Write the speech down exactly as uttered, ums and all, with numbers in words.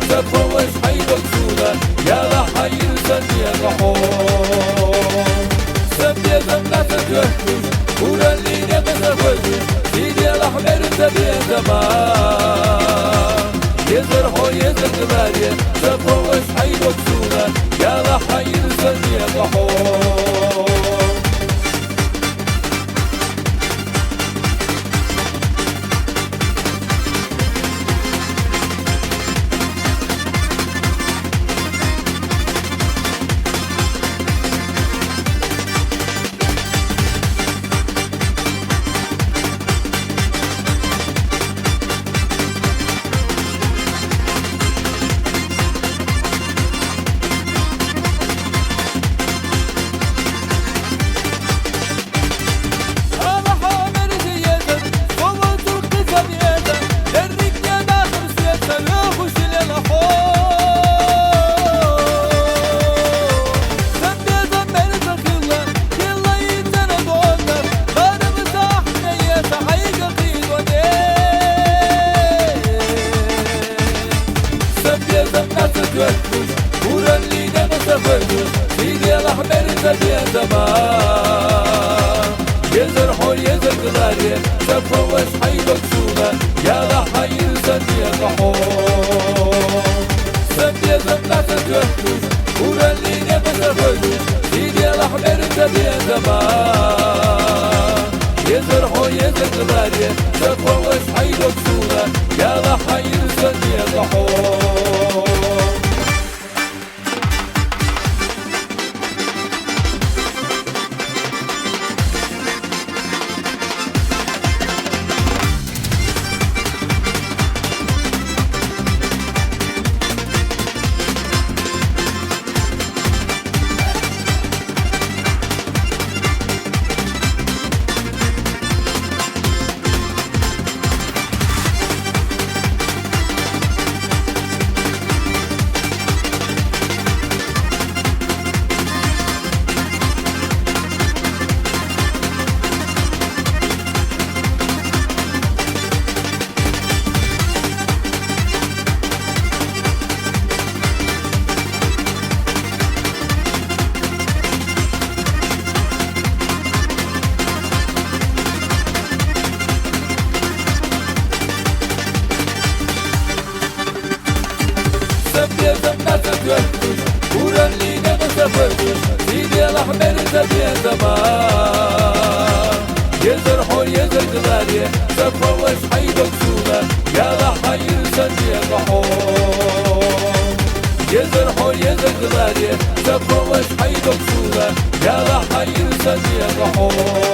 Сафовас хьайбаксула, яла хьайрсан якьахьо. Сабезам нацатвехтуш, уралли декъасафазуш, сидела хӀмер сабезама. Езар хьо, езар гиларе, Сафовас хьайбаксула, яла хьайрсан якьахьо. Сабезам нацатвехтуш, уралли декъасафазуш, сидела хӀмер сабезама. Езар хьо, езар гиларе, Сафовас хьайбаксула, яла хьайрсан якьахьо. Сабезам нацатвехтуш, уралли декъасафазуш, сидела хӀмер сабезама. Езар хьо, езар гиларе, Сафовас хьайбаксула, яла хьайрсан якьахьо. Сабезам нацатвехтуш, уралли декъасафазуш, сидела хӀмер сабезама. Езар хьо, езар гиларе, Сафовас хьайбаксула, яла хьайрсан якьахьо. Езар хьо, езар гиларе, Сафовас хьайбаксула, яла хьайрсан якьахьо.